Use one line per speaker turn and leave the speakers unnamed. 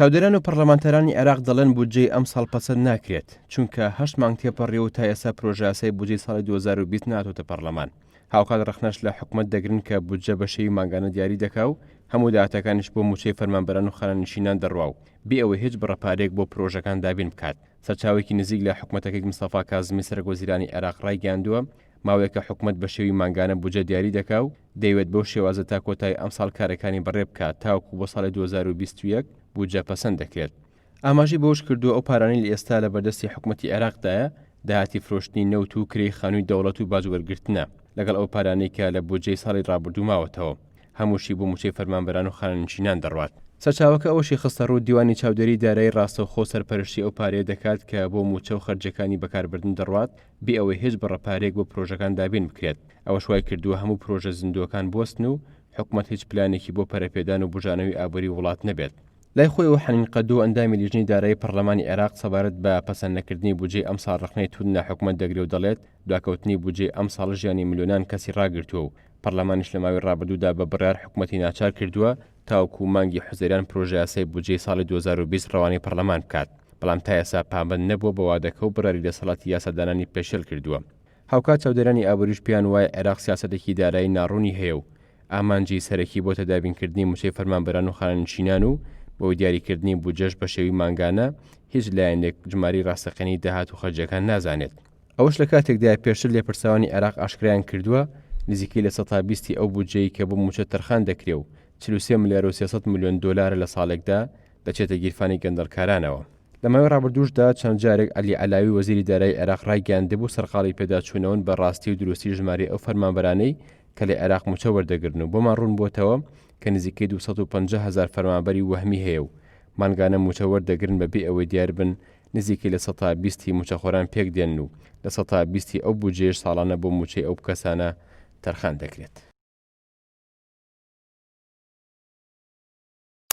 چاودێران و پەڕلەمانتارانی عێراق دەڵێن بودجەی ئەمساڵ پەسەند ناکرێت، چونکە هەشت مانگ تێپەڕیوە و تا ئێستا پرۆژەیاسای بودجەی ساڵی 2020 نەهاتۆتە پەڕلەمان. هاوکات ڕەخنەش لە حکومەت دەگرن کە بودجە بە شێوی مانگانە دیاری دەکا و هەموو داهاتەکانیش بۆ مووچەی فەرمانبەران و خانەنشینان دەڕوا و بێ ئەوەی هیچ بڕە پارەیەک بۆ پرۆژەکان دابین بکات. سەرچاوەیەکی نزیک لە حکومەتەکەی مستەفا کازمی سەرەکوەزیرانی عێراق ڕایگەیاندووە، ماوەیەکە حکومەت بە شێوی مانگانە بودجە دیاری دەکا و دەیەوێت بەو شێوازە تا کۆتایی ئەمساڵ کارەکانی بەڕێ بکات تاوەکو بۆ ساڵی 2021 بودجە پەسەند دەکرێت. ئاماژەی بەوەشکردووە، ئەو پارانەی لە ئێستا لە بەردەستی حکومەتی عێراقدایە، داهاتی فرۆشتنی نەوت و کرێی خانووی دەوڵەت و باج وەرگرتنە، لەگەڵ ئەو پارانەی کە لە بودجەی ساڵی ڕابردوو ماوەتەوە، هەمووشی بۆ مووچەی فەرمانبەران و خانەنشینان دەڕوات. سەرچاوەکە ئەوەشی خستەڕوو، دیوانی چاودێری دارایی ڕاستەوخۆ سەرپەرشتی ئەو پارەیە دەکات کە بۆ مووچە و خەرجییەکانی بەکاربردن دەڕوات، بێ ئەوەی هیچ بڕە پارەیەک بۆ پرۆژەکان دابین بکرێت، ئەوەش وایکردووە هەموو پرۆژە زیندووەکان بوەستن و حکومەت هیچ پلانێکی بۆ پەرەپێدان و بوژانەوەی ئابووری وڵات نەبێت. لای خۆیەوە حەنین قەدۆ ئەندامی لیژنەی دارایی پەڕلەمانی عێراق سەبارەت بە پەسەندنەکردنی بودجەی ئەمساڵ ڕەخنەی توند لە حکومەت دەگرێ و دەڵێت، دواکەوتنی بودجەی ئەمساڵ ژیانی ملیۆنان کەسی ڕاگرتووە و پەڕلەمانیش لە ماوەی ڕابردوودا بە بڕیار حکومەتی ناچار کردووە تاوەکو مانگی حوزەیران پرۆژەیاسای بودجەی ساڵی 2020 ڕەوانەی پەڕلەمان بکات، بەڵام تا ئێستا پابەند نەبووە بە وادەکە و بڕیاری دەسەڵاتی یاسادانانی پێشێل کردووە. هاوکات چاودێرانی ئابووریش پێیان وایە عێراق سیاسەتێکی دارایی ناڕوونی هەیە و ئامانجی سەرەکی بۆتە دابینکردنی مووچەی فەرمانبەران و خانەنشینان و بۆ دیاریکردنی بودجەش بە شێوی مانگانە هیچ لایەنێک ژمارەی ڕاستەقینەی داهات و خەرجیەکان نازانێت. ئەوەش لە کاتێکدایە پێشتر لێپرسراوانی عێراق ئاشکرایان کردووە، نزیکەی 20% ی ئەو بودجەی کە بۆ مووچە تەرخان دەکرێ و 43 ملیار و 300 ملیۆن دۆلارە لە ساڵێکدا، دەچێتە گیرفانی گەندەڵکارانەوە. لە ماوەی ڕابردووشدا چەند جارێک عەلی عەلاوی وەزیری دارایی عێراق ڕایگەیاندبوو سەرقاڵی پێداچوونەوەن بە ڕاستی و دروستی ژمارەی ئەو فەرمانبەرانەی کە لە عێراق مووچە وەردەگرن و بۆمان ڕوون بۆتەوە کە نزیکەی 250 هەزار فەرمانبەری وەهمی هەیە و مانگانە مووچە وەردەگرن بە بێ ئەوەی دیار بن نزیکەی 20% ی مووچەخۆران پێک دێنن و 20% ی ئەو بودجەیەش ساڵانە بۆ مووچەی ئەو کەسانە تەرخان دەکرێت.